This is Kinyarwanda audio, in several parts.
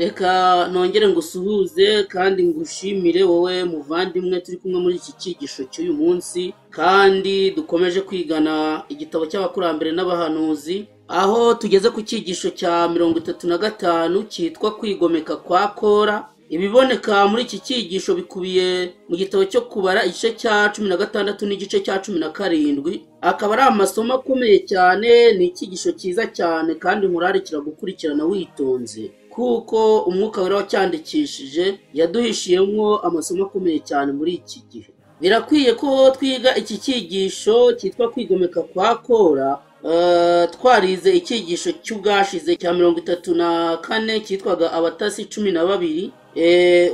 Reka nongere ngusuhuze kandi ngushimire wowe muvandimwe turi kumwe muri iki cyigisho cy'uyu munsi, kandi dukomeje kwigana igitabo cy'abakurambere n'abahanuzi, aho tugeze ku cyigisho cya 35 cyitwa kwigomeka kwa Kora. Ibiboneka muri iki cyigisho bikubiye mu gitabo cyo kubara igice cya 16 n'igice cya 17, akaba ari amasomo akomeye cyane. Ni icyigisho cyiza cyane kandi nkurarikira gukurikirana witonze, kuko umwuka wera wacyandikishije yaduhishiyemo amasomo akomeye cyane muri iki gihe. Birakwiye ko twiga iki cyigisho cyitwa kwigomeka kwa Kora. Twarize icyigisho cy'ubwashize cya 34 cyitwaga abatasi 12,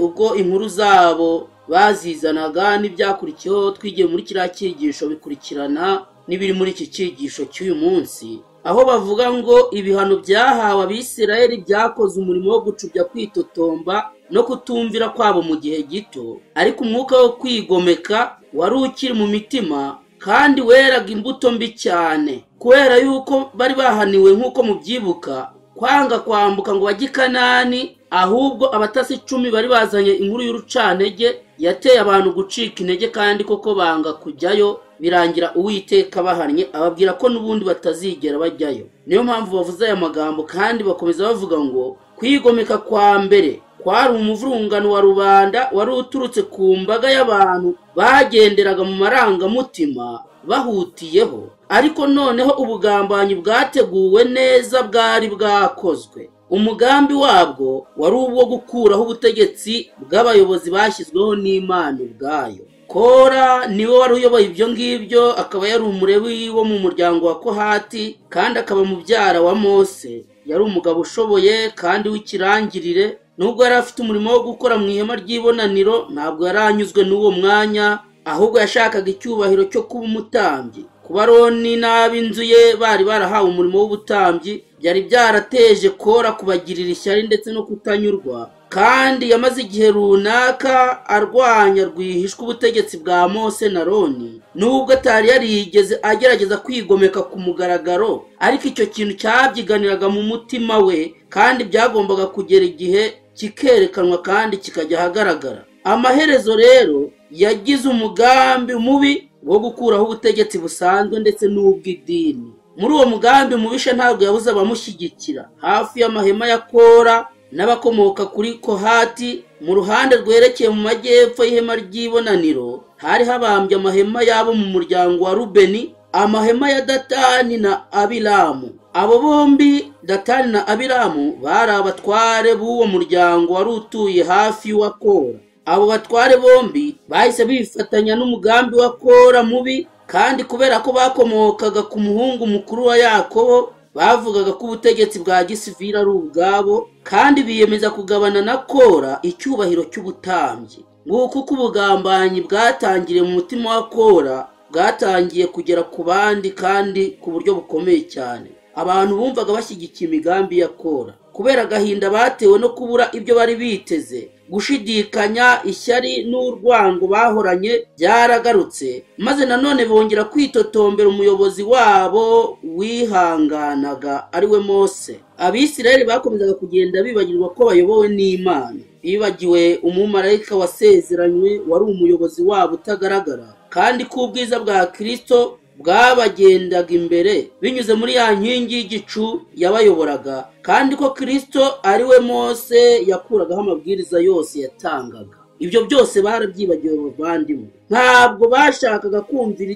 ubwo inkuru zabo bazizanaga n'ibyakurikiyeho twigiye muri kiriya cyigisho bikurikirana n'ibiri muri iki cyigisho cy'uyu munsi, aho bavuga ngo ibihano byahawe Abisirayeli byakoze umurimo wo gucubya kwitotomba no kutumvira kwabo mu gihe gito, ariko umwuka wo kwigomeka wari ukiri mu mitima kandi weraga imbuto mbi cyane, kubera yuko bari bahaniwe nk'uko mubyibuka kwanga kwambuka ngo bajye i Kanani. Ahubwo abatasi 10 bari bazanye inkuru y'urucantege yateye abantu gucika intege, kandi koko banga kujyayo, birangira Uwiteka bahannye ababwira ko n'ubundi batazigera bajyayo. Niyo mpamvu bavuze aya magambo, kandi bakomeza bavuga ngo kwigomeka kwa mbere kwari umuvurungano wa rubanda wari uturutse ku mbaga y'abantu bagenderaga mu marangamutima bahutiyeho, ariko noneho ubugambanyi bwateguwe neza bwari bwakozwe. Umugambi wabwo wari uwo gukuraho ubutegetsi bw'abayobozi bashyizweho n'Imana ubwayo. Kora niwe wari uyoboye ibyo ngibyo, akaba yari umurewi wo mu muryango wa Kohati kandi akaba mubyara wa Mose. Yari umugabo ushoboye kandi w'ikirangirire. Nubwo yari afite umurimo wo gukora mu ihema ry'ibonaniro, ntabwo yari anyuzwe n'uwo mwanya, ahubwo yashakaga icyubahiro cyo kuba umutambyi. Kuba Aroni n'ab'inzu ye bari barahawe umurimo w'ubutambyi byari byarateje Kora kubagirira ishyari ndetse no kutanyurwa, kandi yamaze igihe runaka arwanya rwihishwa ubutegetsi bwa Mose na Aroni. Nubwo atari yarigeze agerageza kwigomeka ku mugaragaro, ariko icyo kintu cyabyiganiraga mu mutima we, kandi byagombaga kugera igihe kikerekanwa kandi kikajya ahagaragara. Amaherezo rero yagize umugambi mubi wo gukuraho ubutegetsi busanzwe ndetse n'ubw'idini. Muri uwo mugambi mubisha ntabwo yabuze abamushyigikira. Hafi y'amahema ya Kora n'abakomoka kuri Kohati, mu ruhande rwerekeye mu majyepfo y'ihema ry'ibonaniro, hari habambye amahema y'abo mu muryango wa Rubeni, amahema ya Datani na Abiramu. Abo bombi, Datani na Abiramu, bari abatware b'uwo muryango wari utuye hafi wa Kora. Abo batware bombi bahise bifatanya n'umugambi wa Kora mubi, kandi kubera ko bakomokaga ku muhungu mukuru wa Yakobo, bavugaga ko ubutegetsi bwa gisivili ari ubwabo, kandi biyemeza kugabana na Kora icyubahiro cy'ubutambyi. Nguko uko ubugambanyi bwatangiriye mu mutima wa Kora bwatangiye kugera ku bandi kandi ku buryo bukomeye cyane. Abantu bumvaga bashyigikiye imigambi ya Kora kubera agahinda batewe no kubura ibyo bari biteze. Gushidikanya, ishyari n'urwango bahoranye byaragarutse, maze nanone bongera kwitotombera umuyobozi wabo wihanganaga ari we Mose. Abisirayeli bakomezaga kugenda bibagirwa ko bayobowe n'Imana. Bibagiwe umumarayika wasezeranywe wari umuyobozi wabo utagaragara, kandi ko ubwiza bwa Kristo bwabagendaga imbere binyuze muri ya nkingi y'igicu yabayoboraga, kandi ko Kristo ari we Mose yakuragaho amabwiriza yose yatangaga. Ibyo byose barabyibagiwe bavandimwe. Ntabwo bashakaga kumvira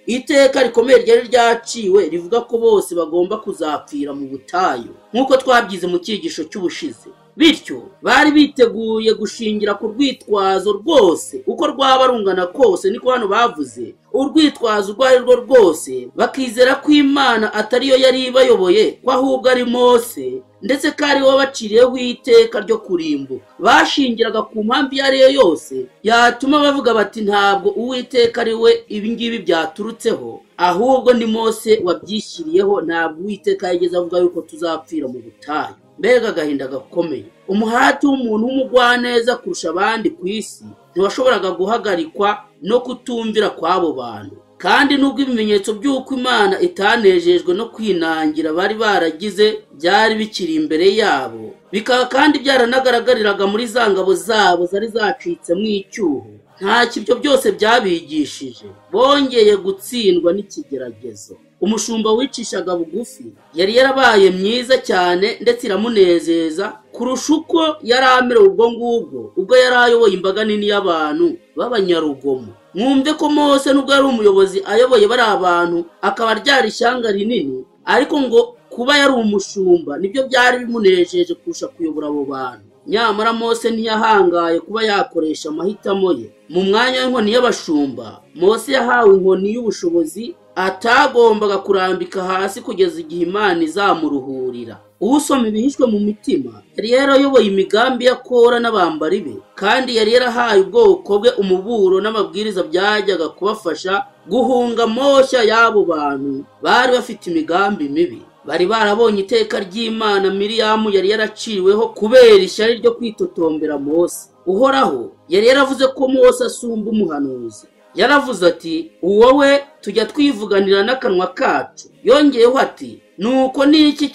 iteka rikomeye ryari ryaciwe rivuga ko bose bagomba kuzapfira mu butayu, nk'uko twabyize mu cyigisho cy'ubushize. Bityo bari biteguye gushingira ku rwitwazo rwose uko rwaba rungana kose, niko hano bavuze, urwitwazo urwo ari rwo rwose, bakizera ko Imana atariyo yari ibayoboye, ko ahubwo ari Mose, ndetse ko ari we wabaciriyeho iteka ryo kurimbuka. Bashingiraga ku mpamvu iyo ari yo yose yatuma bavuga bati ntabwo Uwiteka ari we ibi ngibi byaturutseho, ahubwo ni Mose wabyishyiriyeho, ntabwo Uwiteka yigeze avuga yuko tuzapfira mu butayu. Mbega agahinda gakomeye! Umuhati w'umuntu w'umugwaneza kurusha abandi ku isi ntiwashoboraga guhagarikwa no kutumvira kw'abo bantu. Kandi nubwo ibimenyetso by'uko Imana itanejejwe no kwinangira bari baragize byari bikiri imbere yabo, Bikaba kandi byaranagaragariraga muri za ngabo zabo zari zacitsemo icyuho. Ntacyo ibyo byose byabigishije, bongeye gutsindwa n'ikigeragezo. Umushumba wicishaga bugufi yari yarabaye myiza cyane ndetse iramunezeza kurusha uko yari amerewe ubwo ngubwo ubwo yari ayoboye imbaga nini y'abantu b'abanyarugomo. Mwumve ko Mose nubwo yari umuyobozi ayoboye bari abantu akaba ryari ishyanga rinini, ariko ngo kuba yari umushumba nibyo byari bimunejeje kurusha kuyobora abo bantu. Nyamara Mose ntiyahangaye kuba yakoresha amahitamo ye. Mu mwanya w'inkoni y'abashumba, Mose yahawe inkoni y'ubushobozi atagombaga kurambika hasi kugeza igihe Imana izamuruhurira. Usoma ibihishwe mu mitima yari yarayoboye imigambi ya Kora n'abambari be, kandi yari yarahaye ubwoko bwe umuburo n'amabwiriza byajyaga kubafasha guhunga moshya y'abo bantu bari bafite imigambi mibi. Bari barabonye iteka ry'Imana Miriyamu yari yaraciriweho kubera ishyari ryo kwitotombera Mose. Uhoraho yari yaravuze ko Mose asumba umuhanuzi. Yaravuze ati: "Wowe tujya twivuganira n'akanwa kacu." Yongeyeho ati: "Nuko niki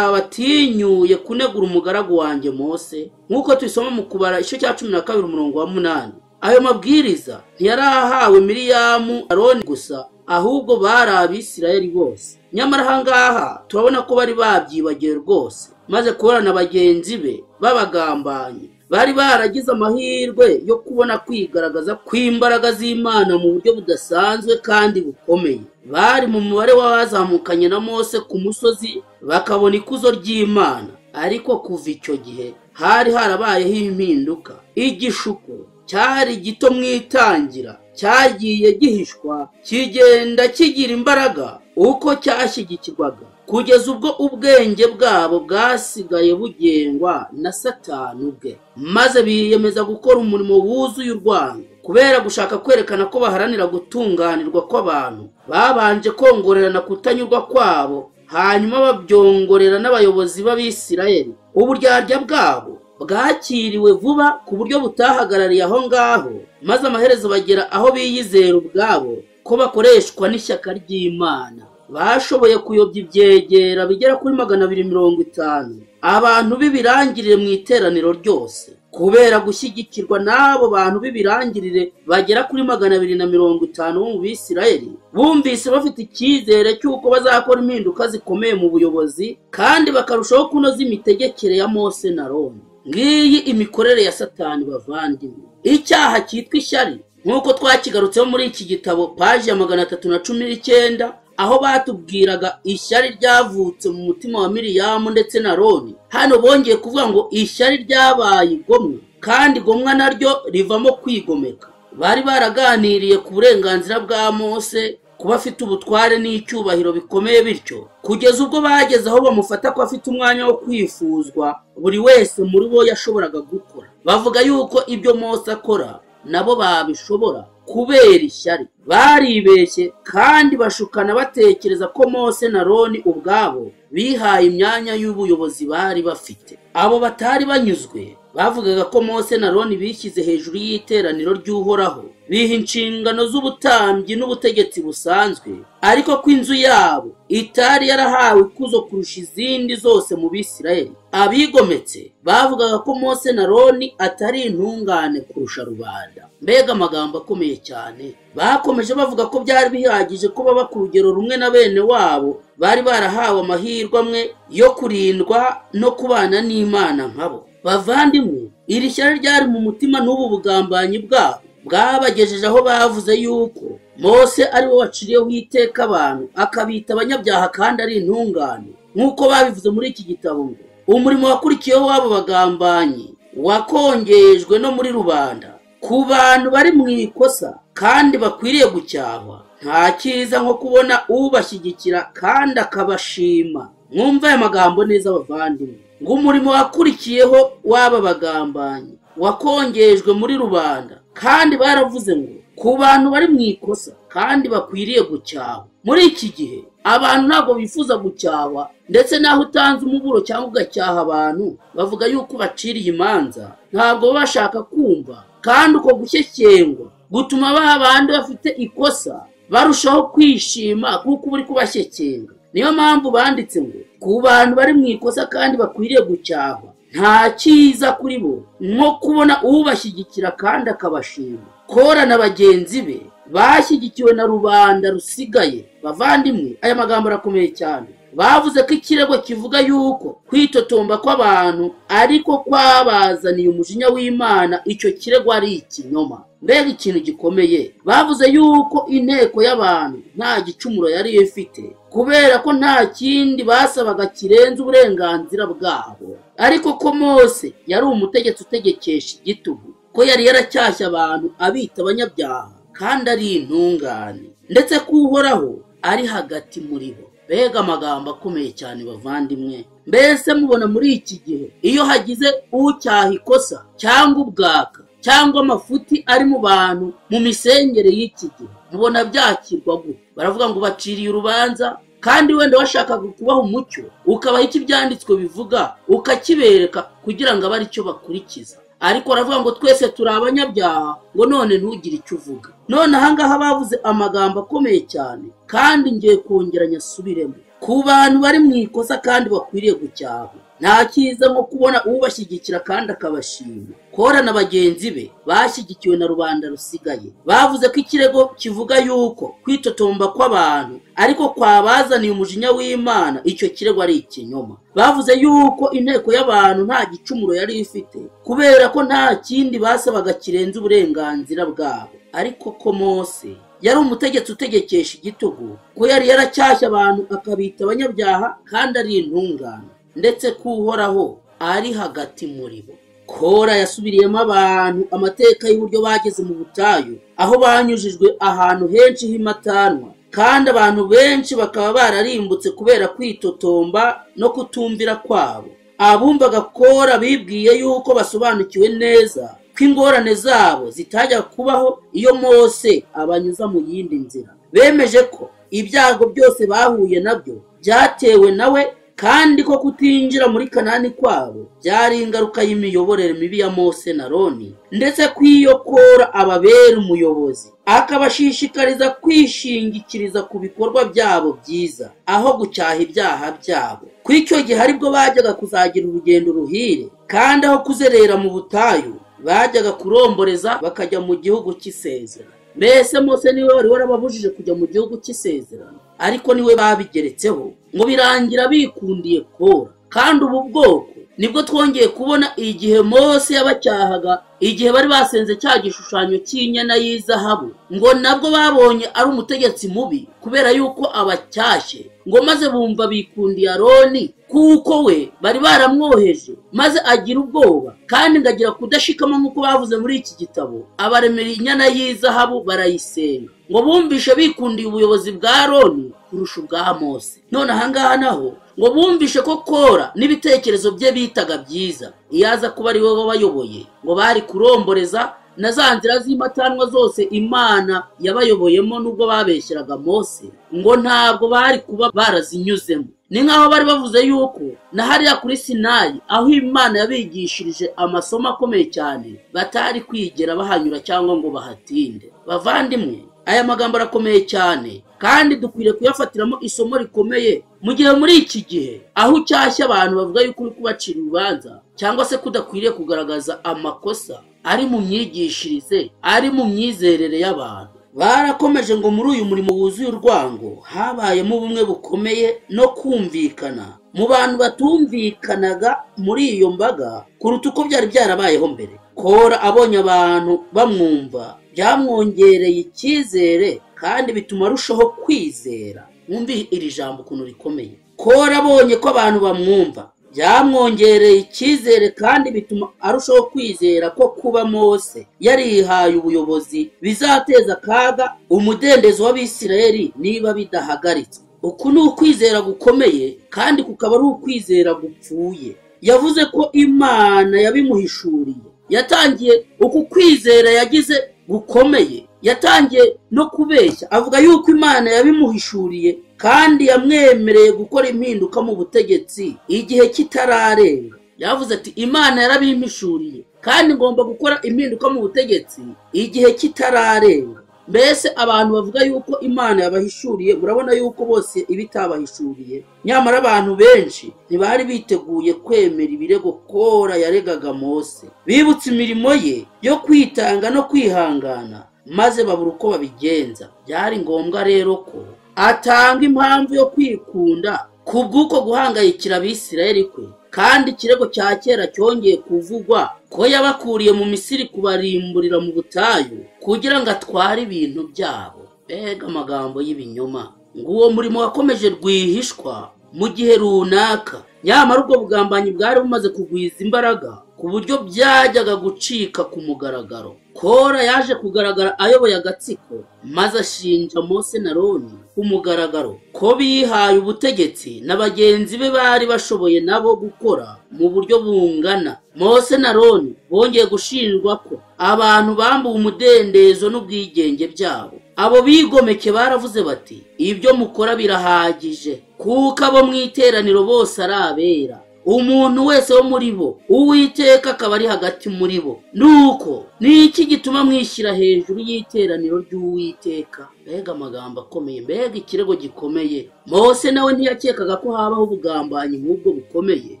cyabatinyuye kunegura umugaragu wanjye Mose?" Nk'uko tubisoma mu Kubara igice cya 12 umurongo wa 8. Ayo mabwiriza ntiyarahawe Miriyamu, Aroni gusa, ahubwo bari Abisirayeli bose. Nyamara ahangaha turabona ko bari babyibagiwe rwose, maze Kora na bagenzi be babagambanye bari baragize amahirwe yo kubona kwigaragaza kw'imbaraga z'Imana mu buryo budasanzwe kandi bukomeye. Bari mu mubare w'abazamukanye na Mose ku musozi bakabona ikuzo ry'Imana. Ariko kuva icyo gihe hari harabayeho impinduka. Igishuko cyari gito mu itangira cyagiye gihishwa kigenda kigira imbaraga uko cyashyigikirwaga, kugeza ubwo ubwenge bwabo bwasigaye bugengwa na Satani ubwe, maze biyemeza gukora umurimo wuzuye urwango. Kubera gushaka kwerekana ko baharanira gutunganirwa kw'abantu, babanje kongorerana kutanyurwa kwabo, hanyuma babyongorera n'abayobozi b'Abisirayeli. Uburyarya bwabo bwakiriwe vuba ku buryo butahagarariye aho ngaho, maze amaherezo bagera aho biyizera ubwabo ko bakoreshwa n'ishyaka ry'Imana. Bashoboye kuyobya ibyegera bigera kuri 250 abantu b'ibirangirire mu iteraniro ryose. Kubera gushyigikirwa n'abo bantu b'ibirangirire bagera kuri 250 bo mu Bisirayeli, bumvise bafite icyizere cy'uko bazakora impinduka zikomeye mu buyobozi kandi bakarushaho kunoza imitegekere ya Mose na Aroni. Ngiyi imikorere ya Satani bavandimwe. Icyaha cyitwa ishyari nk'uko twakigarutseho muri iki gitabo paji ya 319, aho batubwiraga ishyari ryavutse mu mutima wa Miriyamu ndetse na Aroni. Hano bongeye kuvuga ngo ishyari ryabaye igomwa, kandi igomwa naryo rivamo kwigomeka. Bari baraganiriye ku burenganzira bwa Mose kuba afite ubutware n'icyubahiro bikomeye, bityo kugeza ubwo bageze aho bamufata ko afite umwanya wo kwifuzwa buri wese muri bo yashoboraga gukora. Bavuga yuko ibyo Mose akora nabo babishobora kubera ishyari. Baribeshye kandi bashukana batekereza ko Mose na Aroni ubwabo bihaye imyanya y'ubuyobozi bari bafite. Abo batari banyuzwe bavugaga ko Mose na Aroni bishyize hejuru y'iteraniro ry'Uhoraho, biha inshingano z'ubutambyi n'ubutegetsi busanzwe, ariko ko inzu yabo itari yarahawe ikuzo kurusha izindi zose mu Bisirayeli. Abigometse bavugaga ko Mose na Aroni atari intungane kurusha rubanda. Mbega amagambo akomeye cyane! Bakomeje bavuga ko byari bihagije ko baba ku rugero rumwe na bene wabo bari barahawe amahirwe amwe yo kurindwa no kubana n'Imana nkabo. Bavandimwe, iri shyari ryari mu mutima n'ubu bugambanyi bwabo bwabagejeje aho bavuze yuko Mose ari we waciriyeho iteka abantu akabita abanyabyaha kandi ari intungane, nk'uko babivuze muri iki gitabo ngo umurimo wakurikiyeho w'abo bagambanyi wakongejwe no muri rubanda ku bantu bari mu ikosa kandi bakwiriye gucyahwa. Nta cyiza nko kubona ubashyigikira kandi akabashima. Mwumve aya magambo neza bavandimwe, ngo umurimo wakurikiyeho w'aba bagambanyi wakongejwe muri rubanda, kandi baravuze ngo ku bantu bari mu ikosa kandi bakwiriye gucyahwa. Muri iki gihe abantu ntabwo bifuza gucyahwa, ndetse naho utanze umuburo cyangwa ugacyaha abantu bavuga yuko baciriye imanza, ntabwo baba bashaka kumva. Kandi uko gushyekengwa gutuma ba bandi bafite ikosa barushaho kwishima kuko uba uri kubashyekenga. Niyo mpamvu banditse ngo ku bantu bari mu ikosa kandi bakwiriye gucyahwa. Nta cyiza kuri bo nko kubona ubashyigikira kandi akabashima. Kora na bagenzi be bashyigikiwe na rubanda rusigaye. Bavandimwe, aya magambo arakomeye cyane. Bavuze ko ikirego kivuga yuko kwitotomba kw'abantu ariko kwabazaniye umujinya w'Imana, icyo kirego ari ikinyoma. Mbega ikintu gikomeye! Bavuze yuko inteko y'abantu nta gicumuro yari ifite, kubera ko nta kindi basabaga kirenze uburenganzira bwabo, ariko ko Mose yari umutegetsi utegekesha igitugu, ko yari yaracyashye abantu abita abanyabyaha kandi ari intungane, ndetse ko Uhoraho ari hagati muri bo. Mbega amagambo akomeye cyane bavandimwe! Mbese mubona muri iki gihe iyo hagize ucyaha ikosa cyangwa ubwaka cyangwa amafuti ari mu bantu mu misengere y'iki gihe, mubona byakirwa gute? Baravuga ngo baciriye urubanza, kandi wenda washakaga kubaha umucyo, ukabaha icyo ibyanditswe bivuga, ukakibereka kugira ngo abe aricyo bakurikiza. Ariko baravuga ngo twese turi abanyabyaha, ngo none ntugire icyo uvuga. None ahangaha bavuze amagambo akomeye cyane, kandi ngiye kongera nyasubiremo. Ku bantu bari mu ikosa kandi bakwiriye gucyahwa, nta cyiza nko kubona ubashyigikira kandi akabashima. Kora na bagenzi be bashyigikiwe na rubanda rusigaye. Bavuze ko ikirego kivuga yuko kwitotomba kw'abantu ariko kwabazaniye umujinya w'Imana, icyo kirego ari ikinyoma. Bavuze yuko inteko y'abantu nta gicumuro yari ifite, kubera ko nta kindi basabaga kirenze uburenganzira bwabo, ariko ko Mose yari umutegetsi utegekesha igitugu, ko yari yaracyashye abantu akabita abanyabyaha kandi ari intungane, ndetse ko Uhoraho ari hagati muri bo. Kora yasubiriyemo abantu amateka y'uburyo bageze mu butayu, aho banyujijwe ahantu henshi h'imatanwa, kandi abantu benshi bakaba bararimbutse kubera kwitotomba no kutumvira kwabo. Abumvaga Kora bibwiye yuko basobanukiwe neza ko ingorane zabo zitajya kubaho iyo Mose abanyuza mu yindi nzira. Bemeje ko ibyago byose bahuye nabyo byatewe nawe, kandi ko kutinjira muri Kanani kwabo byari ingaruka y'imiyoborere mibi ya Mose na Aroni, ndetse ko iyo Kora ababera umuyobozi akabashishikariza kwishingikiriza ku bikorwa byabo byiza aho gucyaha ibyaha byabo. Ku icyo gihe aribwo bajyaga kuzagira urugendo ruhire, kandi aho kuzerera mu butayu bajyaga kuromboreza bakajya mu gihugu cy'isezerano. Mbese Mose niwe wari warababujije kujya mu gihugu cy'isezerano, ariko niwe babigeretseho, ngo birangira bikundiye Kora. Kandi ubu bwoko nibwo twongeye kubona igihe Mose yabacyahaga, igihe bari basenze cya gishushanyo cy'inyana y'izahabu, ngo nabwo babonye ari umutegetsi mubi kubera yuko abacyashye, ngo maze bumva bikundiye Aroni kuko we bari baramwoheje, maze agira ubwoba kandi ngagira kudashikama nk'uko bavuze muri iki gitabo, abaremera inyana y'izahabu barayisenga, ngo bumvishe bikundiye ubuyobozi bwa Aroni kurusha ubwa Mose. None ahangaha naho ngo bumvishe ko Kora n'ibitekerezo bye bitaga byiza, iyo aza kuba ari we wabayoboye, ngo bari kuromboreza na za nzira z'imatanwa zose Imana yabayoboyemo nubwo babeshyeraga Mose, ngo ntabwo bari kuba barazinyuzemo. Ni nkaho bari bavuze yuko na hariya kuri Sinayi, aho Imana yabigishirije amasomo akomeye cyane, batari kwigera bahanyura cyangwa ngo bahatinde. Bavandimwe, aya magambo arakomeye cyane, kandi dukwiriye kuyafatiramo isomo rikomeye mu gihe muri iki gihe aho ucyashye abantu bavuga yuko uri kubacira urubanza, cyangwa se kudakwiriye kugaragaza amakosa ari mu myigishirize, ari mu myizerere y'abantu. Barakomeje ngo muri uyu murimo wuzuye urwango habayemo ubumwe bukomeye no kumvikana mu bantu batumvikanaga muri iyo mbaga kuruta uko byari byarabayeho mbere. Kora abonye abantu bamwumva byamwongereye icyizere kandi bituma arushaho kwizera. Mwumve iri jambo ukuntu rikomeye. Kora abonye ko abantu bamwumva byamwongereye icyizere kandi bituma arushaho kwizera ko kuba Mose yarihaye ubuyobozi bizateza akaga umudendezo w'Abisirayeli niba bidahagaritswe. Uku ni ukwizera gukomeye kandi kukaba ari ukwizera gupfuye. Yavuze ko Imana yabimuhishuriye. Yatangiye uku kwizera yagize gukomeye, yatangiye no kubeshya avuga yuko Imana yabimuhishuriye kandi yamwemereye gukora impinduka mu butegetsi igihe kitararenga. Yavuze ati Imana yarabimpishuriye kandi ngomba gukora impinduka mu butegetsi igihe kitararenga. Mbese abantu bavuga yuko Imana yabahishuriye, murabona yuko bose ibitabahishuriye. Nyamara abantu benshi ntibari biteguye kwemera ibirego Kora yaregaga Mose. Bibutse imirimo ye yo kwitanga no kwihangana, maze babura uko babigenza. Byari ngombwa rero ko atanga impamvu yo kwikunda kubw'uko guhangayikira Abisirayeli kwe. Kandi ikirego cya kera cyongeye kuvugwa ko yabakuriye mu Misiri kubarimburira mu butayu kugira ngo atware ibintu byabo. Mbega amagambo y'ibinyoma! Nguwo murimo wakomeje rwihishwa mu gihe runaka. Nyamara ubwo bugambanyi bwari bumaze kugwiza imbaraga ku buryo byajyaga gucika ku mugaragaro. Kora yaje kugaragara ayoboye agatsiko, maze ashinja Mose na Aroni ku mugaragaro ko bihaye ubutegetsi na bagenzi be bari bashoboye nabo gukora mu buryo bungana. Mose na Aroni bongeye gushinjwa ko abantu bambuwe umudendezo n'ubwigenge byabo. Abo bigomeke baravuze bati: ibyo mukora birahagije, kuko abo mu iteraniro bose ari abera, umuntu wese wo muri bo Uwiteka akaba ari hagati muri bo. Nuko ni iki gituma mwishyira hejuru y'iteraniro ry'Uwiteka? Mbega amagambo akomeye, mbega ikirego gikomeye! Mose nawe ntiyakekaga ko habaho ubugambanyi nk'ubwo bukomeye,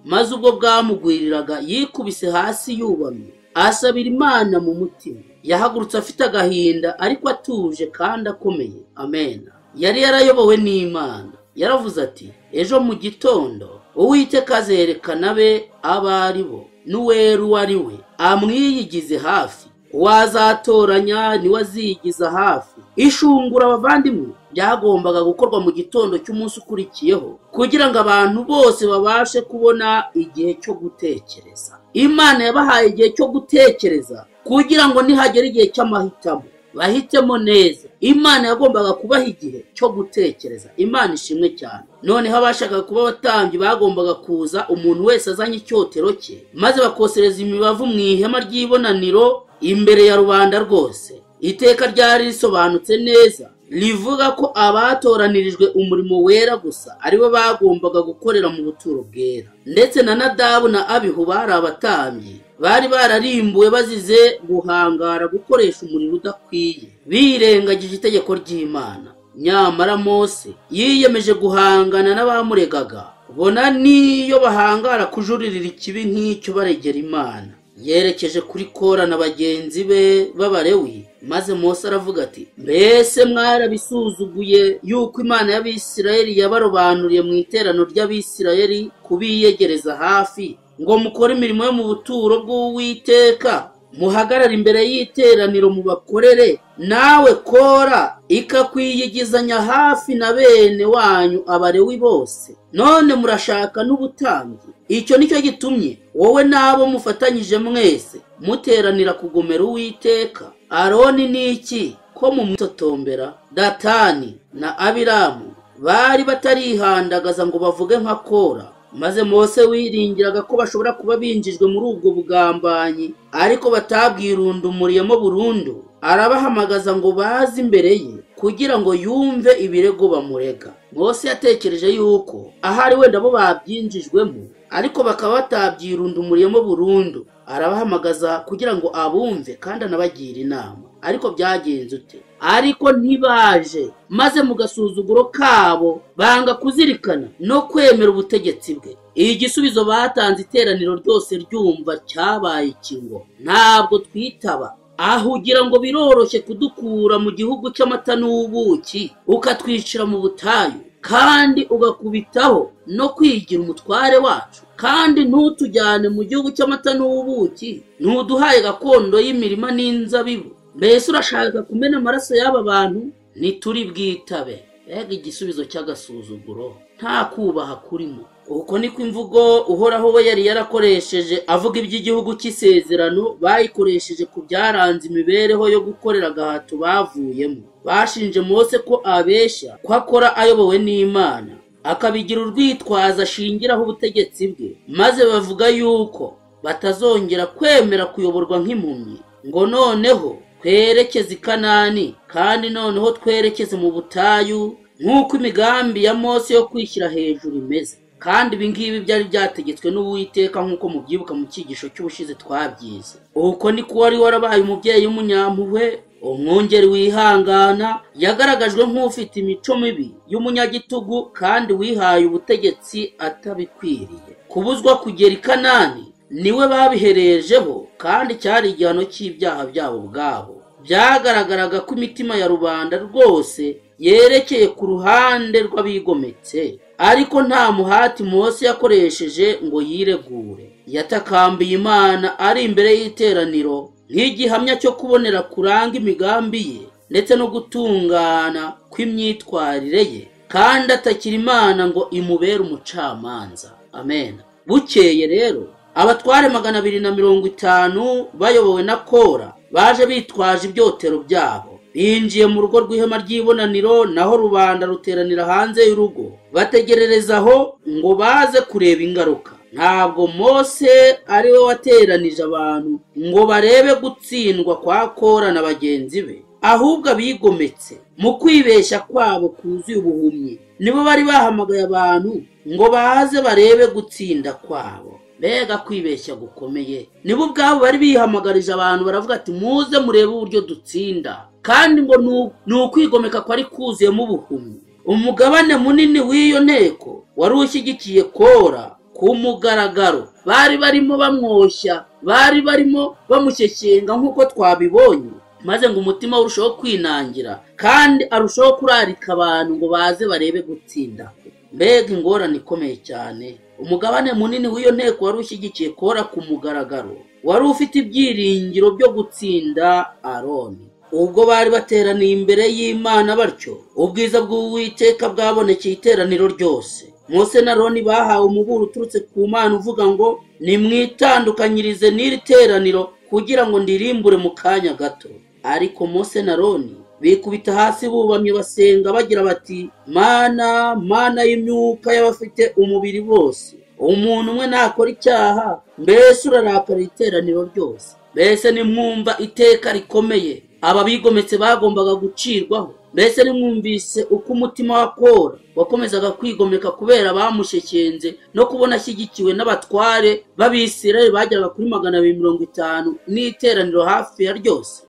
maze ubwo bwamugwiriraga yikubise hasi yubamye, asabira Imana mu mutima. Yahagurutse afite agahinda ariko atuje kandi akomeye. Amen. Yari yarayobowe n'Imana. Yaravuze ati: ejo mu gitondo Uwiteka azerekana be abo ari bo n'uwera uwo ari we, amwiyigize hafi. Uwazatoranya niwe aziyigiza hafi. Ishungura, abavandimwe, byagombaga gukorwa mu gitondo cy'umunsi ukurikiyeho kugira ngo abantu bose babashe kubona igihe cyo gutekereza. Imana yabahaye igihe cyo gutekereza kugira ngo nihagera igihe cy'amahitamo bahitemo neza. Imana yagombaga kubaha igihe cyo gutekereza. Imana ishimwe cyane. Noneho abashakaga kuba abatambyi bagombaga kuza, umuntu wese azanye icyotero cye, maze bakosereza imibavu mu ihema ry'ibonaniro imbere ya rubanda rwose. Iteka ryari risobanutse neza rivuga ko abatoranirijwe umurimo wera gusa aribo bagombaga gukorera mu buturo bwera. Ndetse na Nadabu na Abihu bari abatambyi bari bararimbuwe bazize guhangara gukoresha umuriro udakwiye, birengagije itegeko ry'Imana. Nyamara Mose yiyemeje guhangana n'abamuregaga, bona niyo bahangara kujuririra ikibi nk'icyo baregera Imana. Yerekeje kuri Kora na bagenzi be b'Abalewi, maze Mose aravuga ati: mbese mwarabisuzuguye yuko Imana y'Abisirayeli yabarobanuriye mu iterano ry'Abisirayeli kubiyegereza hafi, ngo mukore imirimo yo mu buturo bw'Uwiteka, muhagarare imbere y'iteraniro mubakorere? Nawe Kora ikakwiyigizanya hafi na bene wanyu Abalewi bose, none murashaka n'ubutambyi. Icyo nicyo gitumye wowe n'abo mufatanyije mwese muteranira kugomera Uwiteka. Aroni ni iki ko mumwitotombera? Datani na Abiramu bari batarihandagaza ngo bavuge nka Kora. Maze Mose wiringiraga ko bashobora kuba binjijwe muri ubwo bugambanyi ariko batabwirundumuriyemo burundu, arabahamagaza ngo baze imbere ye kugira ngo yumve ibirego bamurega. Mose yatekereje yuko ahari wenda bo babyinjijwemo ariko bakaba batabyirundumuriyemo burundu, arabahamagaza kugira ngo abumve kandi anabagire inama. Ariko byagenze ute? Ariko ntibaje, maze mu gasuzuguro kabo banga kuzirikana no kwemera ubutegetsi bwe. Igisubizo batanze iteraniro ryose ryumva cyabaye ikingo: ntabwo twitaba. Aho ugira ngo biroroshye kudukura mu gihugu cy'amata n'ubuki ukatwicira mu butayu, kandi ugakubitaho no kwigira umutware wacu, kandi ntutujyane mu gihugu cy'amata n'ubuki, ntuduhaye gakondo y'imirima n'inzabibu. Mbese urashaka kumena amaraso y'aba bantu? Ntituri bwitabe. Mbega igisubizo cy'agasuzuguro, nta kubaha kurimo. Uko niko imvugo Uhoraho we yari yarakoresheje avuga iby'igihugu cy'isezerano bayikoresheje ku byaranze imibereho yo gukorera agahato bavuyemo. Bashinje Mose ko abeshya, ko akora ayobowe n'Imana, akabigira urwitwazo ashingiraho ubutegetsi bwe, maze bavuga yuko batazongera kwemera kuyoborwa nk'impumyi, ngo noneho twerekeze i Kanani, kandi noneho twerekeze mu butayu nk'uko imigambi ya Mose yo kwishyira hejuru imeze. Kandi ibi ngibi byari byategetswe n'Uwiteka nk'uko mubyibuka mu cyigisho cy'ubushize twabyize. Uko niko wari warabaye umubyeyi w'umunyampuhwe Umwungeri wihangana yagaragajwe nk'ufite imico mibi y'umunyagitugu kandi wihaye ubutegetsi atabikwiriye. Kubuzwa kugera i Kanani niwe babiherejeho, kandi cyari igihano cy'ibyaha byabo ubwabo. Byagaragaraga ko imitima ya rubanda rwose yerekeye ku ruhande rw'abigometse, ariko nta muhati Mose yakoresheje ngo yiregure. Yatakambiye Imana ari imbere y'iteraniro nk'igihamya cyo kubonera kuranga imigambi ye ndetse no gutungana kw'imyitwarire ye, kandi atakira Imana ngo imubere umucamanza. Amen. Bukeye rero abatware 250 bayobowe na Kora baje bitwaje ibyotero byabo, binjiye mu rugo rw'ihema ry'ibonaniro, naho rubanda ruteranira hanze y'urugo bategerereza aho ngo baze kureba ingaruka. Ntabwo Mose ari we wateranije abantu ngo barebe gutsindwa kwa Kora na bagenzi be, ahubwo abigometse mu kwibeshya kwabo kuzuye ubuhumyi nibo bari bahamagaye abantu ngo baze barebe gutsinda kwabo. Mbega kwibeshya gukomeye! Nibo ubwabo bari bihamagarije abantu baravuga ati muze murebe uburyo dutsinda, kandi ngo ni ukwigomeka kwari kuzuyemo ubuhumyi. Umugabane munini w'iyo nteko wari ushyigikiye Kora ku mugaragaro. Bari barimo bamwoshya, bari barimo bamushyeshyenga nk'uko twabibonye, maze ngo umutima urushaho kwinangira kandi arushaho kurarika abantu ngo baze barebe gutsinda. Mbega ingorane ikomeye cyane! Umugabane munini w'iyo nteko wari ushyigikiye Kora ku mugaragaro, wari ufite ibyiringiro byo gutsinda Aroni. Ubwo bari bateraniye imbere y'Imana batyo, ubwiza bw'Uwiteka bwabonekeye iteraniro ryose. Mose na Aroni bahawe umuburo uturutse ku Mana uvuga ngo nimwitandukanyirize n'iri teraniro kugira ngo ndirimbure mu kanya gato. Ariko Mose na Aroni bikubita hasi bubamye basenga bagira bati Mana, Mana y'imyuka y'abafite umubiri bose, umuntu umwe nakora icyaha, mbese urarakara iteraniro ryose? Mbese nimwumva iteka rikomeye aba bigometse bagombaga gucirwaho? Mbese nimwumvise uko umutima wa Kora wakomezaga kwigomeka kubera bamushyekenze no kubona ashyigikiwe n'abatware b'Abisirayeli bageraga kuri 250 n'iteraniro hafi ya ryose?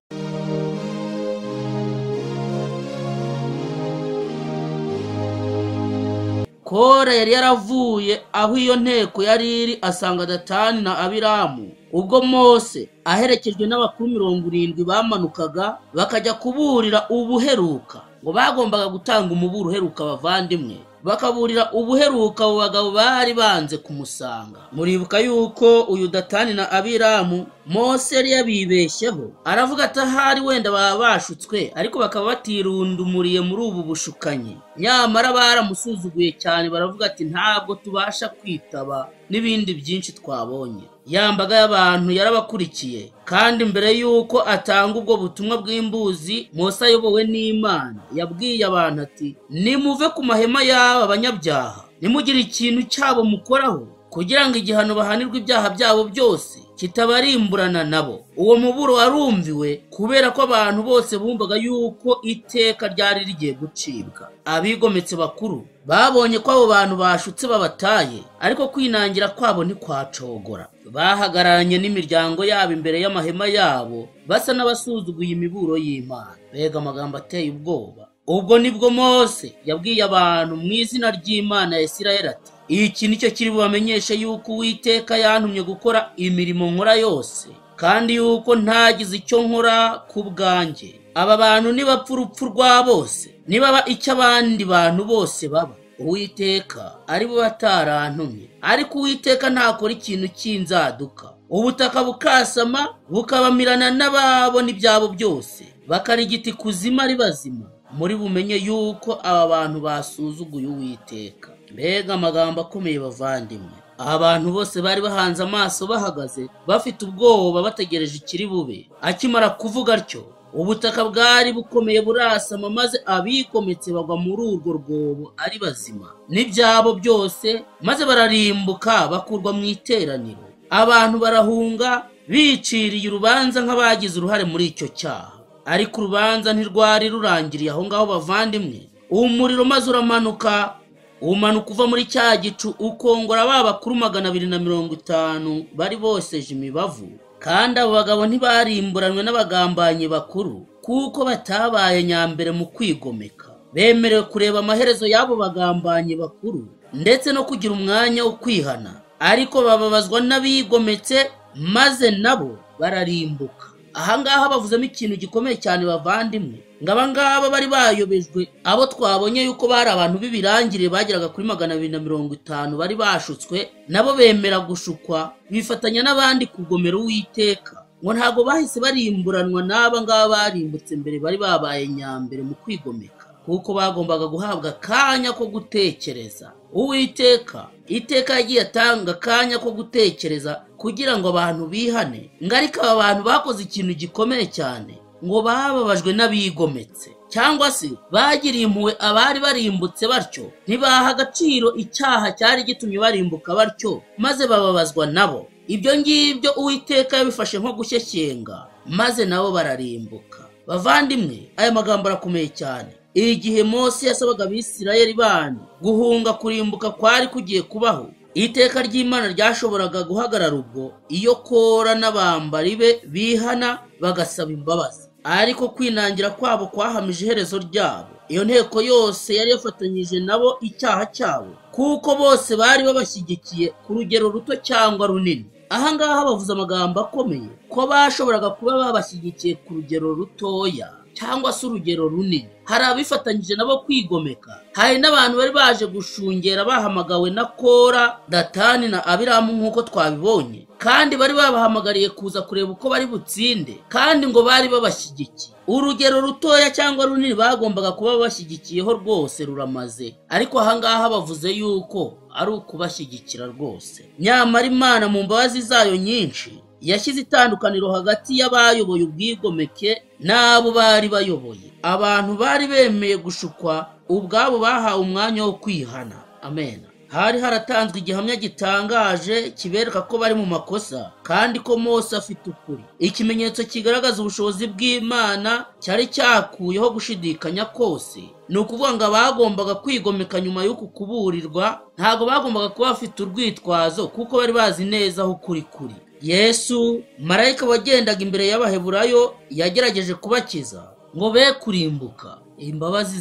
Kora yari yaravuye aho iyo nteko yari iri asanga Datani na Abiramu. Ubwo Mose aherekejwe n'abakuru 70 bamanukaga bakajya kuburira ubuheruka, ngo bagombaga gutanga umuburo uheruka abavandimwe, bakaburira ubuheruka abo bagabo bari banze kumusanga. Muribuka yuko uyu Datani na Abiramu Mose yari yabibeshyeho, aravuga ati ahari wenda baba bashutswe, ariko bakaba batirundumuriye muri ubu bushukanyi. Nyamara baramusuzuguye cyane, baravuga ati ntabwo tubasha kwitaba n'ibindi byinshi twabonye. Ya mbaga y'abantu yarabakurikiye, kandi mbere y'uko atanga ubwo butumwa bw'imbuzi, Mose ayobowe n'Imana yabwiye abantu ati nimuve ku mahema y'aba banyabyaha, nimugire ikintu cyabo mukoraho, kugira ngo igihano bahanirwe ibyaha byabo byose kitabarimburana nabo. Uwo muburo warumviwe kubera ko abantu bose bumvaga yuko iteka ryari rigiye gucibwa. Abigometse bakuru babonye ko abo bantu bashutse babataye, ariko kwinangira kwabo ntikwacogora. Bahagararanye n'imiryango yabo imbere y'amahema yabo, basa n'abasuzuguye imiburo y'Imana. Mbega amagambo ateye ubwoba! Ubwo nibwo Mose yabwiye abantu mu izina ry'Imana ya Isirayeli ati iki nicyo kiri bubamenyeshe yuko Uwiteka yantumye gukora imirimo nkora yose, kandi yuko ntagize icyo nkora ku bwanjye. Aba bantu nibapfa urupfu rwa bose, nibaba icyo abandi bantu bose baba, Uwiteka ari bo batarantumye. Ariko Uwiteka ntakora ikintu cy'inzaduka, ubutaka bukasama bukabamirana n'ababo n'ibyabo byose, bakarigita ikuzimu ari bazima. Muri bumenye yuko aba bantu basuzuguye Uwiteka. Mbega amagambo akomeye bavandimwe! Abantu bose bari bahanze amaso bahagaze bafite ubwoba bategereje ikiri bube. Akimara kuvuga atyo, ubutaka bwari bukomeye burasama, maze abigometse bagwa muri urwo rwobo ari bazima n'ibyabo byose, maze bararimbuka bakurwa mu iteraniro. Abantu barahunga biciriye urubanza nk'abagize uruhare muri icyo cyaha. Ariko urubanza ntirwari rurangiriye aho ngaho bavandimwe. Umuriro maze uramanuka, umanuka uva muri cya gicu ukongora ba bakuru 250 bari boseje imibavu. Kandi abo bagabo ntibarimburanwe n'abagambanyi bakuru, kuko batabaye nyambere mu kwigomeka. Bemerewe kureba amaherezo y'abo bagambanyi bakuru ndetse no kugira umwanya wo kwihana, ariko bababazwa n'abigometse maze nabo bararimbuka. Ahangaha bavuzemo ikintu gikomeye cyane bavandimwe, ngo abangaba bari bayobejwe, abo twabonye yuko bari abantu b'ibirangirire bageraga kuri 250 bari bashutswe, nabo bemera gushukwa bifatanya n'abandi kugomera Uwiteka. Ngo ntabwo bahise barimburanwa n'aba ngaba barimbutse mbere, bari babaye nyambere mu kwigomeka, kuko bagombaga guhabwa akanya ko gutekereza. Uwiteka iteka yagiye atanga akanya ko gutekereza kugira ngo abantu bihane, ngo ariko aba bantu bakoze ikintu gikomeye cyane, ngo bababajwe n'abigometse, cyangwa se bagiriye impuhwe abari barimbutse batyo, ntibaha agaciro icyaha cyari gitumye barimbuka batyo, maze bababazwa nabo. Ibyo ngibyo Uwiteka yabifashe nko gushyeshyenga, maze nabo bararimbuka. Bavandimwe, aya magambo arakomeye cyane. Igihe Mose yasabaga Abisirayeli bandi guhunga kurimbuka kwari kugiye kubaho, iteka ry'Imana ryashoboraga guhagarara ubwo iyo Kora n'abambari be bihana bagasaba imbabazi, ariko kwinangira kwabo kwahamije iherezo ryabo. Iyo nteko yose yari yafatanyije nabo icyaha cyabo, kuko bose bari babashyigikiye ku rugero ruto cyangwa runini. Ahangaha bavuze amagambo akomeye ko bashoboraga kuba babashyigikiye ku rugero rutoya cyangwa se urugero runini. Hari abifatanyije nabo kwigomeka, hari n'abantu bari baje gushungera bahamagawe na Kora, Datani na Abiramu nk'uko twabibonye, kandi bari babahamagariye kuza kureba uko bari butsinde, kandi ngo bari babashyigikiye. Urugero rutoya cyangwa runini bagombaga kuba bashyigikiyeho rwose ruramaze, ariko ahangaha bavuze yuko ari ukubashyigikira rwose. Nyamara Imana mu mbabazi zayo nyinshi yashyize itandukaniro hagati y'abayoboye ubwigomeke n'abo bari bayoboye. Abantu bari bemeye gushukwa ubwabo bahawe umwanya wo kwihana. Amen. Hari haratanzwe igihamya gitangaje kibereka ko bari mu makosa kandi ko Mose afite ukuri. Ikimenyetso kigaragaza ubushobozi bw'Imana cyari cyakuyeho gushidikanya kose. Ni ukuvuga ngo abagombaga kwigomeka nyuma y'uku kuburirwa ntabwo bagombaga kuba bafite urwitwazo, kuko bari bazi neza aho ukuri kuri. Yesu, marayika wagendaga imbere y'Abaheburayo, yagerageje kubakiza ngo be kurimbuka. Imbabazi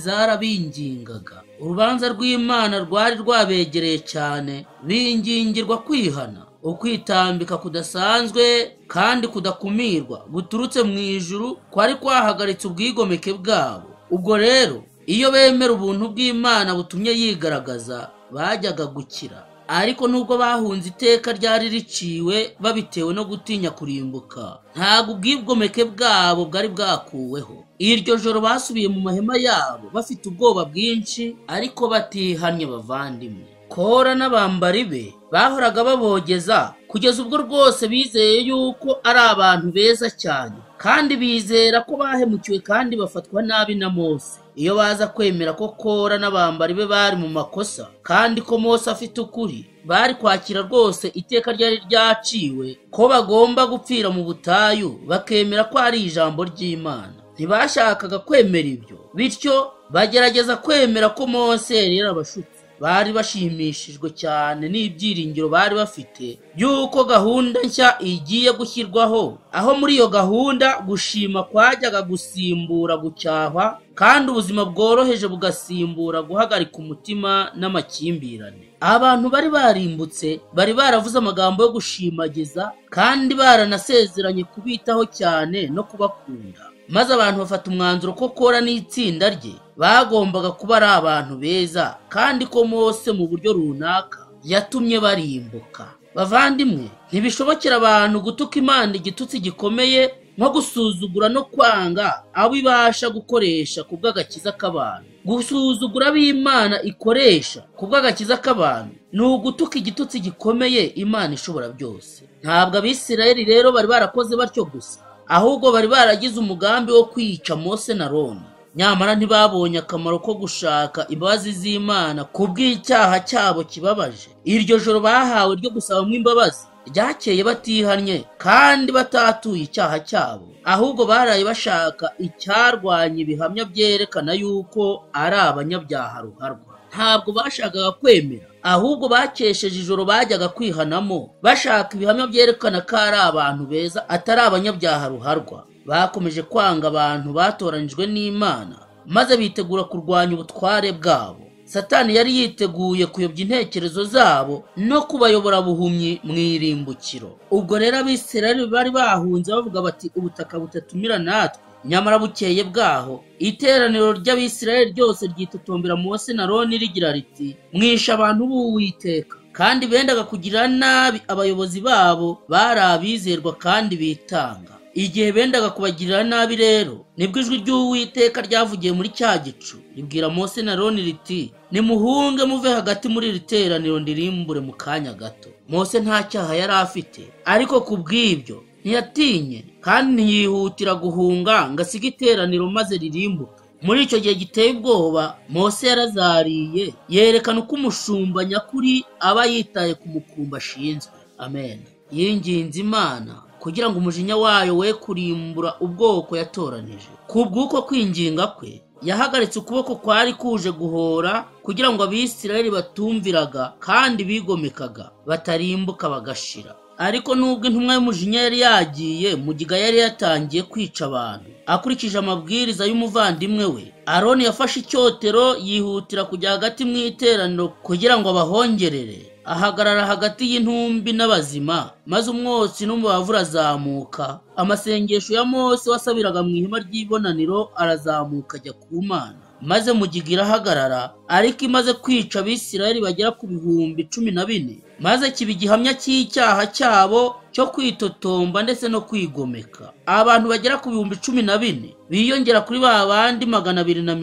zarabingingaga. Urubanza rw'Imana rwari rwabegereye cyane, bingingirwa kwihana. Ukwitambika kudasanzwe kandi kudakumirwa guturutse mu ijuru kwari kwahagaritse ubwigomeke bwabo. Ubwo rero iyo bemera ubuntu bw'Imana butumye yigaragaza, bajyaga gukira. Ariko nubwo bahunze iteka ryari riciwe babitewe no gutinya kurimbuka, ntabwo ubwigomeke bwabo bwari bwakuweho. Iryo joro basubiye mu mahema yabo bafite ubwoba bwinshi, ariko batihannye. Bavandimwe, Kora n'abambari be bahoraga babogeza kugeza ubwo rwose bizeye yuko ari abantu beza cyane, kandi bizera ko bahemukiwe kandi bafatwa nabi na Mose. Iyo baza kwemera ko Kora n'abambari be bari mu makosa kandi ko Mose afite ukuri, bari kwakira rwose iteka ryari ryaciwe ko bagomba gupfira mu butayu, bakemera ko ari ijambo ry'Imana. Ntibashakaga kwemera ibyo, bityo bagerageza kwemera ko Mose yari yarabashutse. Bari bashimishijwe cyane n'ibyiringiro bari bafite y'uko gahunda nshya igiye gushyirwaho, aho muri iyo gahunda gushima kwajyaga gusimbura gucyahwa, kandi ubuzima bworoheje bugasimbura guhagarika umutima n'amakimbirane. Abantu bari barimbutse bari baravuze amagambo yo gushimagiza, kandi baranasezeranye kubitaho cyane no kubakunda. Maze abantu bafata umwanzuro ko Kora n'itsinda rye bagombaga kuba ari abantu beza, kandi ko Mose mu buryo runaka yatumye barimbuka. Bavandimwe, ntibishobokera abantu gutuka Imana igitutsi gikomeye nko gusuzugura no kwanga abo ibasha gukoresha ku bw'agakiza k'abantu. Gusuzugura abo Imana ikoresha ku bw'agakiza k'abantu ni ugutuka igitutsi gikomeye Imana ishobora byose. Ntabwo Abisirayeli rero bari barakoze batyo gusa, ahubwo bari baragize umugambi wo kwica Mose na Aroni. Nyamara ntibabonye akamaro ko gushaka imbabazi z'Imana ku bw'icyaha cyabo kibabaje. Iryo joro bahawe ryo gusabamo imbabazi ryakeye batihannye kandi batatuye icyaha cyabo, ahubwo baraye bashaka icyarwanya ibihamya byerekana yuko ari abanyabyaha ruharwa. Ntabwo bashakaga kwemera, ahubwo bakesheje ijoro bajyaga kwihanamo bashaka ibihamya byerekana ko ari abantu beza, atari abanyabyaha ruharwa. Bakomeje kwanga abantu batoranijwe n'Imana, maze bitegura kurwanya ubutware bwabo. Satani yari yiteguye kuyobya intekerezo zabo no kubayobora buhumyi mu irimbukiro. Ubwo rero Abisirayeli bari bahunze bavuga bati ubutaka butatumira natwe. Nyamara bukeye bwaho iteraniro ry'Abisirayeli ryose ryitotombera Mose na Aroni rigira riti mwishe abantu b'Uwiteka. Kandi bendaga kugira nabi abayobozi babo bari abizerwa kandi bitanga. Igihe bendaga kubagirira nabi rero nibwo ijwi ry'Uwiteka ryavugiye muri cya gicu ribwira Mose na Aroni riti nimuhunge muve hagati muri iri teraniro ndirimbure mu kanya gato. Mose nta cyaha yari afite, ariko ku bw'ibyo ntiyatinye kandi ntiyihutira guhunga ngo asige iteraniro maze ririmbuke. Muri icyo gihe giteye ubwoba Mose yarazariye yerekana uko umushumba nyakuri aba yitaye ku mukumbi ashinzwe. Amen. Yinginze Imana kugira ngo umujinya wayo we kurimbura ubwoko yatoranije. Kubw'uko kwinginga kwe yahagaritse ukuboko kwari kuje guhora kugira ngo Abisirayeli batumviraga kandi bigomekaga batarimbuka bagashira. Ariko nubwo intumwa y'umujinya yari yagiye, mugiga yari yatangiye kwica abantu. Akurikije amabwiriza y'umuvandimwe we, Aroni yafashe icyotero yihutira kujya hagati mu iteraniro kugira ngo abahongerere. Ahagarara hagati y'intumbi n'abazima, maze umwotsi n'umubavu urazamuka. Amasengesho ya Mose wasabiraga mu ihema ry'ibonaniro arazamuka ajya ku Mana. Maze mugiga irahagarara, ariko imaze kwica Abisirayeli bagera ku 14,000, maze kiba igihamya cy'icyaha cyabo cyo kwitotomba ndetse no kwigomeka. Abantu bagera ku 14,000 biyongera kuri ba bandi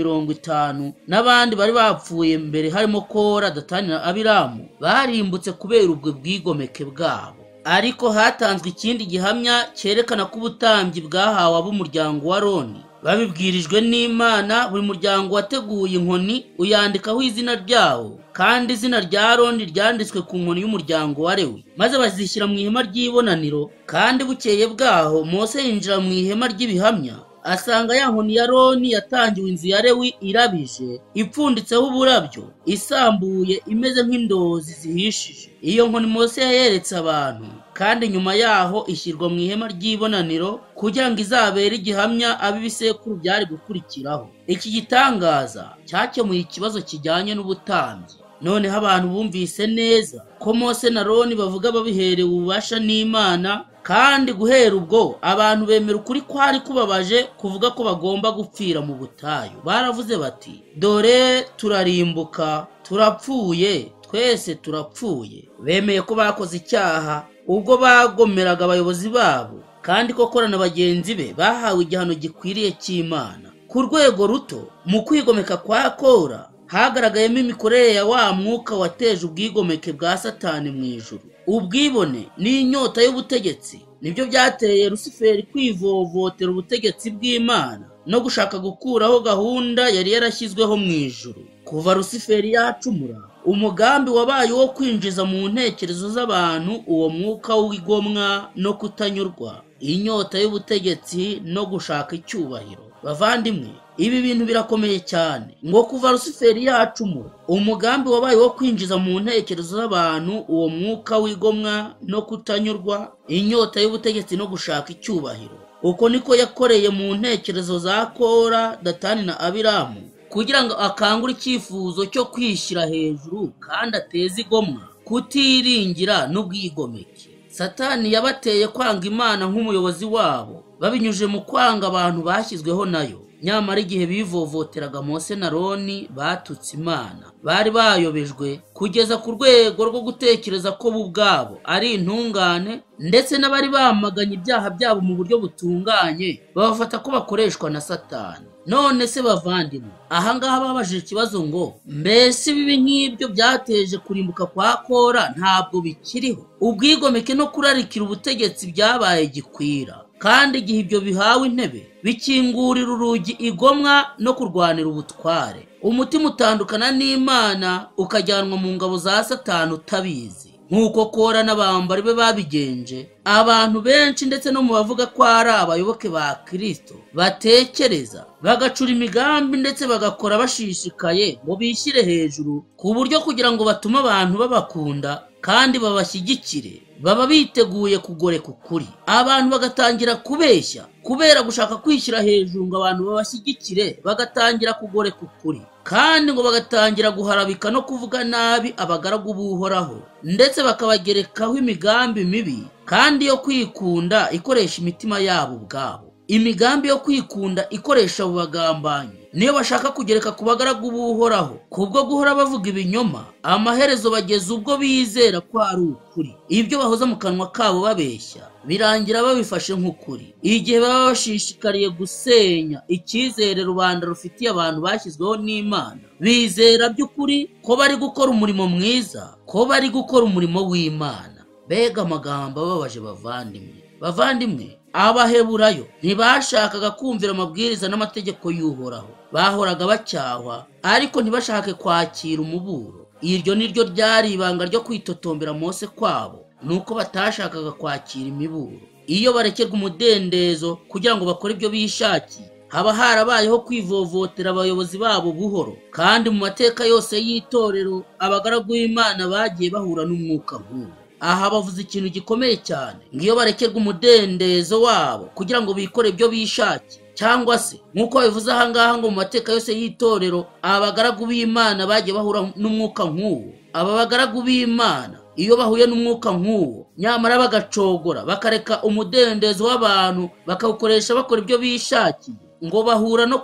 250 n'abandi bari bapfuye mbere harimo Kora, Datani na Abiramu, barimbutse kubera ubwo bwigomeke bwabo. Ariko hatanzwe ikindi gihamya cyerekana ko ubutambyi bwahawe ab'umuryango wa Aroni. Babibwirijwe n'Imana, buri muryango wateguye inkoni uyandikaho izina ryawo, kandi izina rya Aroni ryanditswe ku nkoni y'umuryango wa Lewi, maze bazishyira mu ihema ry'ibonaniro. Kandi bukeye bwaho Mose yinjira mu ihema ry'ibihamya, asanga ya nkoni ya Aroni yatangiwe inzu ya Lewi irabije, ipfunditseho uburabyo, isambuye imeze nk'indozi zihishije. Iyo nkoni Mose yayeretse abantu, kandi nyuma yaho ishyirwa mu ihema ry'ibonaniro kugira ngo izabere igihamya ab'ibisekuru byari gukurikiraho. Iki gitangaza cyakemuye ikibazo kijyanye n'ubutambyi. Noneho abantu bumvise neza ko Mose na Aroni bavuga babiherewe ububasha n'Imana, kandi guhera ubwo abantu bemera ukuri kwari kubabaje kuvuga ko bagomba gupfira mu butayu. Baravuze bati dore turarimbuka, turapfuye, twese turapfuye. Bemeye ko bakoze icyaha ubwo bagomeraga abayobozi babo, kandi ko Kora na bagenzi be bahawe igihano gikwiriye cy'Imana. Ku rwego ruto, mu kwigomeka kwa Kora hagaragayemo imikorere ya wa mwuka wateje ubwigomeke bwa Satani mu ijuru. Ubwibone n'inyota y'ubutegetsi nibyo byateye Rusiferi kwivovotera ubutegetsi bw'Imana no gushaka gukuraho gahunda yari yarashyizweho mu ijuru. Kuva Rusiferi yacumura, umugambi wabaye wo kwinjiza mu ntekerezo z'abantu uwo mwuka w'igomwa no kutanyurwa, inyota y'ubutegetsi no gushaka icyubahiro. Bavandimwe, ibi bintu birakomeye cyane. Ngo kuva Rusiferi yacumura, umugambi wabaye wo kwinjiza mu ntekerezo z'abantu uwo mwuka w'igomwa no kutanyurwa, inyota y'ubutegetsi no gushaka icyubahiro. Uko niko yakoreye mu ntekerezo za Kora, Datani na Abiramu, kugira ngo akangure icyifuzo cyo kwishyira hejuru kandi ateze igomwa, kutiringira n'ubwigomeke. Satani yabateye kwanga Imana nk'umuyobozi wabo, babinyujije mu kwanga abantu bashyizweho nayo. Nyamara igihe bivovoteraga Mose na Aroni batutse Imana, bari bayobejwe kugeza ku rwego rwo gutekereza ko bo ubwabo ari intungane, ndetse n'abari bamaganye ibyaha byabo mu buryo butunganye babafata ko bakoreshwa na Satani. None se bavandimwe, aha ngaha babajije ikibazo ngo mbese ibibi nk'ibyo byateje kurimbuka kwa Kora ntabwo bikiriho? Ubwigomeke no kurarikira ubutegetsi byabaye gikwira, kandi igihe ibyo bihawe intebe bikingurira urugi igomwa no kurwanira ubutware. Umutima utandukana n'Imana ukajyanwa mu ngabo za Satani utabizi. Nk'uko Kora n'abambari be babigenje, abantu benshi ndetse no mu bavuga ko ari abayoboke ba Kristo batekereza bagacura imigambi ndetse bagakora bashishikaye ngo bishyire hejuru, ku buryo kugira ngo batume abantu babakunda kandi babashyigikire, baba biteguye kugoreka ukuri. Abantu bagatangira kubeshya kubera gushaka kwishyira hejuru ngo abantu babashyigikire, bagatangira kugoreka ukuri, kandi ngo bagatangira guharabika no kuvuga nabi abagaragu b'Uhoraho, ndetse bakabagerekaho imigambi mibi kandi yo kwikunda ikoresha imitima yabo ubwabo. Imigambi yo kwikunda ikoresha abo bagambanyi niyo bashaka kugereka ku bagaragu b'Uhoraho. Kubwo guhora bavuga ibinyoma, amaherezo bageza ubwo bizera ko ari ukuri. Ibyo bahoza mu kanwa kabo babeshya birangira babifashe nk'ukuri. Igihe baba bashishikariye gusenya icyizere rubanda rufitiye abantu bashyizweho n'Imana, bizera by'ukuri ko bari gukora umurimo mwiza, ko bari gukora umurimo w'Imana. Mbega amagambo ababaje bavandimwe! Bavandimwe, Abaheburayo ntibashakaga kumvira amabwiriza n'amategeko y'Uhoraho. Bahoraga bacyahwa, ariko ntibashake kwakira umuburo. Iryo ni ryo ryari ibanga ryo kwitotombera Mose kwabo, nuko batashakaga kwakira imiburo. Iyo barekerwa umudendezo kugira ngo bakore ibyo bishakiye, haba harabayeho kwivovotera abayobozi babo buhoro. Kandi mu mateka yose y'itorero, abagaragu b'Imana bagiye bahura n'umwuka nk'uwo. Aha bavuze ikintu gikomeye cyane, ngo iyo barekerwa umudendezo wabo kugira ngo bikore ibyo bishakiye, cyangwa se nk'uko babivuze aha ngaha ngo mu mateka yose y'itorero abagaragu b'Imana bagiye bahura n'umwuka nk'uwo. Aba bagaragu b'Imana iyo bahuye n'umwuka nk'uwo, nyamara bagacogora, bakareka umudendezo w'abantu bakawukoresha bakora ibyo bishakiye, ngo bahura no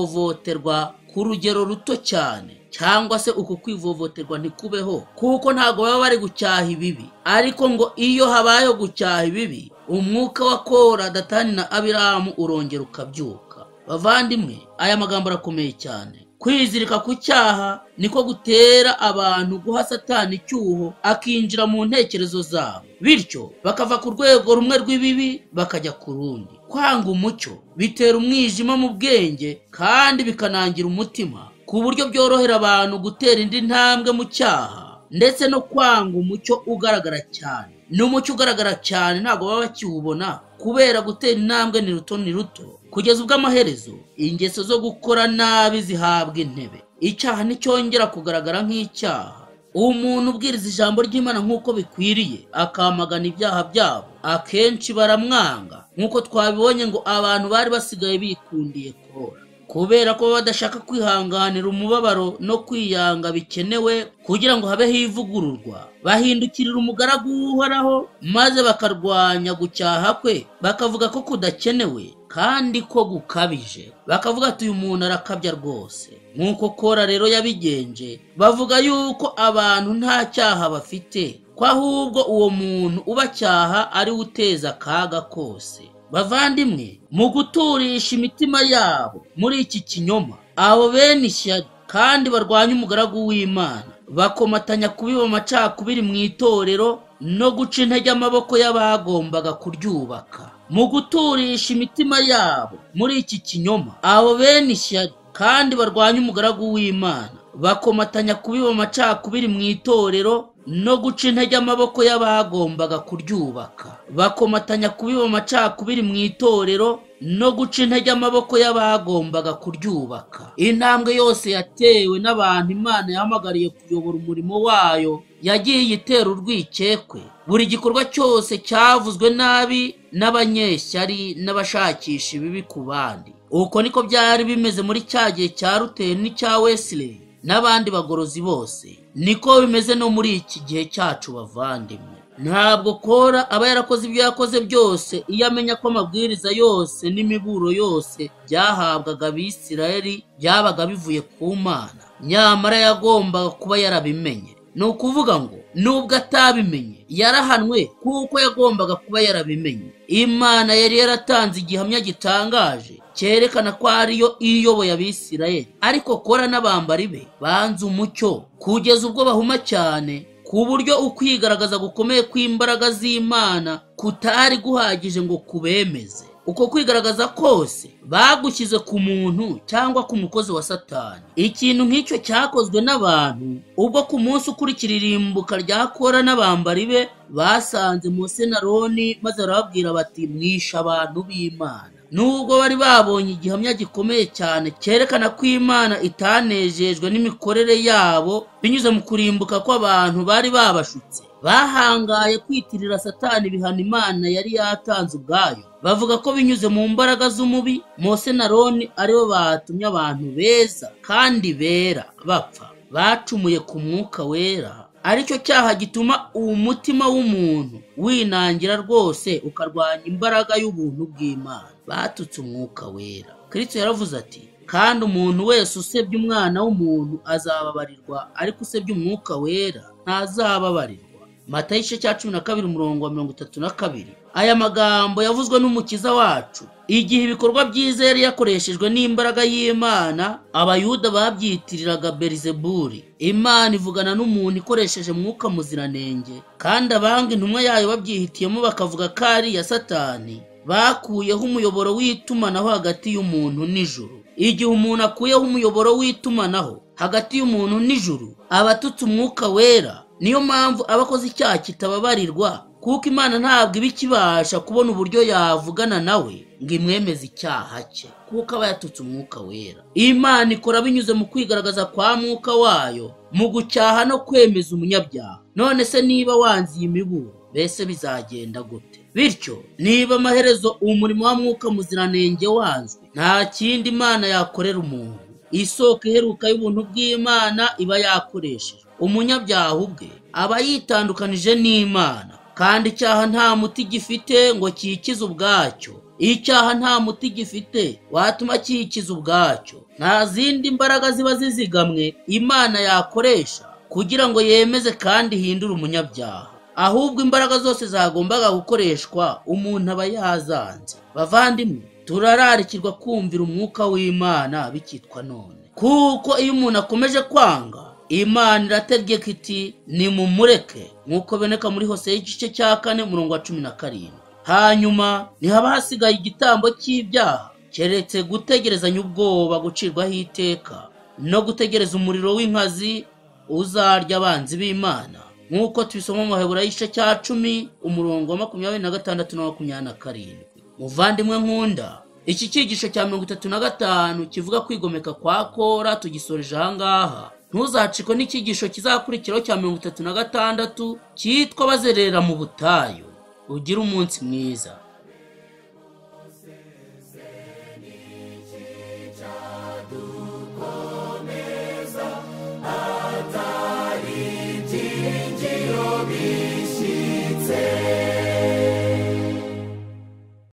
kwivovoterwa ku rugero ruto cyane, cyangwa se uko kwivovoterwa ntikubeho, kuko ntabwo baba bari gucyaha ibibi. Ariko ngo iyo habayeho gucyaha ibibi, umwuka wa Kora, Datani na Abiramu urongera ukabyuka. Bavandimwe, aya magambo arakomeye cyane. Kwizirika ku cyaha niko gutera abantu guha Satani icyuho, akinjira mu ntekerezo zabo, bityo bakava ku rwego rumwe rw'ibibi bakajya ku rundi. Kwanga umucyo bitera umwijima mu bwenge kandi bikanangira umutima, ku buryo byorohera abantu gutera indi ntambwe mu cyaha, ndetse no kwanga umucyo ugaragara cyane. N'umucyo ugaragara cyane ntabwo baba bakiwubona kubera gutera intambwe ni ruto ni ruto, kugeza ubwo amaherezo ingeso zo gukora nabi zihabwa intebe. Icyaha nticyongera kugaragara nk'icyaha. Umuntu ubwiriza ijambo ry'Imana nk'uko bikwiriye akamagana ibyaha byabo, akenshi baramwanga, nk'uko twabibonye ngo abantu bari basigaye bikundiye Kora, kubera ko badashaka kwihanganira umubabaro no kwiyanga bikenewe kugira ngo habeho ivugururwa. Bahindukirira umugaragu w'Uhoraho maze bakarwanya gucyaha kwe, bakavuga ko kudakenewe kandi ko gukabije. Bakavuga ati uyu muntu arakabya rwose. Nk'uko Kora rero yabigenje, bavuga yuko abantu nta cyaha bafite, ko ahubwo uwo muntu ubacyaha ari we uteza akaga kose. Bavandimwe, mu guturisha imitima yabo muri iki kinyoma, abo bene ishyari kandi barwanya umugaragu w'Imana, bakomatanya kubiba amacakubiri mu itorero no guca intege amaboko y'abagombaga kuryubaka. Mu guturisha imitima yabo muri iki kinyoma, abo bene ishyari kandi barwanya umugaragu w'Imana, bakomatanya kubiba amacakubiri mu itorero no guca intege amaboko y'abagombaga kuryubaka. Bakomatanya kubiba amacakubiri mu itorero no guca intege amaboko y'abagombaga kuryubaka. Intambwe yose yatewe n'abantu Imana yahamagariye kuyobora umurimo wayo yagiye itera urwikekwe. Buri gikorwa cyose cyavuzwe nabi n'abanyeshyari n'abashakisha ibibi ku bandi. Uko niko byari bimeze muri cya gihe cya Luteri n'icya Wesley n'abandi bagorozi bose. Niko bimeze no muri iki gihe cyacu bavandimwe. Ntabwo Kora aba yarakoze ibyo yakoze byose iyo amenya ko amabwiriza yose n'imiburo yose byahabwaga Abisirayeli byabaga bivuye ku Mana. Nyamara yagombaga kuba yarabimenye. Ni ukuvuga ngo nubwo atabimenye, yarahanwe kuko yagombaga kuba yarabimenye. Imana yari yaratanze igihamya gitangaje cyerekana ko ariyo iyoboye Abisirayeli, ariko Kora n'abambari be banze umucyo kugeza ubwo bahuma cyane, ku buryo ukwigaragaza gukomeye kw'imbaraga z'Imana kutari guhagije ngo kubemeze. Uko kwigaragaza kose bagushyize ku muntu cyangwa ku mukozi wa Satani. Ikintu nk'icyo cyakozwe n'abantu ubwo ku munsi ukurikira irimbuka rya Kora n'abambari be, basanze Mose na Aroni maze barababwira bati mwishe abantu b'Imana. Nubwo bari babonye igihamya gikomeye cyane cyerekana ko Imana itanejejwe n'imikorere yabo binyuze mu kurimbuka kw'abantu bari babashutse, Bahangaye kwitirira Satani ibihano Imana yari yatanze ubwayo, bavuga ko binyuze mu mbaraga z'umubi Mose na Aroni aribo batumye abantu beza kandi bera bapfa. Bacumuye ku mwuka wera, aricyo cyaha gituma umutima w'umuntu winangira rwose ukarwanya imbaraga y'ubuntu bw'Imana. Batutse umwuka wera. Kristo yaravuze ati: kandi umuntu wese usebya umwana w'umuntu azababarirwa, ariko usebya umwuka wera ntazababarirwa. Matayo igice cya 12 umurongo wa 32. Aya magambo yavuzwe n'Umukiza wacu igihe ibikorwa byiza yari yakoreshejwe n'imbaraga y'Imana. Abayuda babyitiriraga Beelzebuli. Imana ivugana n'umuntu ikoresheje mwuka muziranenge, kandi abanga intumwa yayo babyihitiyemo bakavuga ko ari iya Satani. Bakuyeho umuyoboro w'itumanaho hagati y'umuntu n'ijuru. Igihe umuntu akuyeho umuyoboro w'itumanaho hagati y'umuntu n'ijuru, aba atutse umwuka wera. Niyo mpamvu abakoze icyaha kitababarirwa, kuko Imana ntabwo iba ikibasha kubona uburyo yavugana nawe ngo imwemeze icyaha cye, kuko aba yatutse umwuka wera. Imana ikora binyuze mu kwigaragaza kwa mwuka wayo mu gucyaha no kwemeza umunyabyaha. None se niba wanze iyi miburo, mbese bizagenda gute? Bityo niba amaherezo umurimo wa mwuka muziranenge wanzwe, nta kindi Imana yakorera umuntu. Isoko iheruka y'ubuntu bw'Imana iba yakoreshejwe. Umunyabyaha ubwe aba yitandukanije n'Imana, kandi icyaha nta muti gifite ngo cyikize ubwacyo. Icyaha nta muti gifite watuma cyikiza ubwacyo. Nta zindi mbaraga ziba zizigamwe Imana yakoresha kugira ngo yemeze kandi ihindure umunyabyaha. Ahubwo imbaraga zose zagombaga gukoreshwa umuntu aba yazanze. Bavandimwe, turararikirwa kumvira umwuka w'Imana bikitwa none, kuko iyo umuntu akomeje kwanga, Imana irategeka iti: nimumureke, nk'uko biboneka muri Hoseya igice cya 4 umurongo wa 17. Hanyuma ntihaba hasigaye igitambo cy'ibyaha, keretse gutegerezanya ubwoba gucirwaho iteka no gutegereza umuriro w'inkazi uzarya abanzi b'Imana, nk'uko tubisoma mu Baheburayo igice cya 10 umurongo wa 26 na 27. Muvandimwe nkunda, iki cyigisho cya 35 kivuga kwigomeka kwa Kora tugisoreje aha ngaha. Ntuzacikwe n'icyigisho kizakurikiraho cya 36 cyitwa bazerera mu butayu. Ugire umunsi mwiza.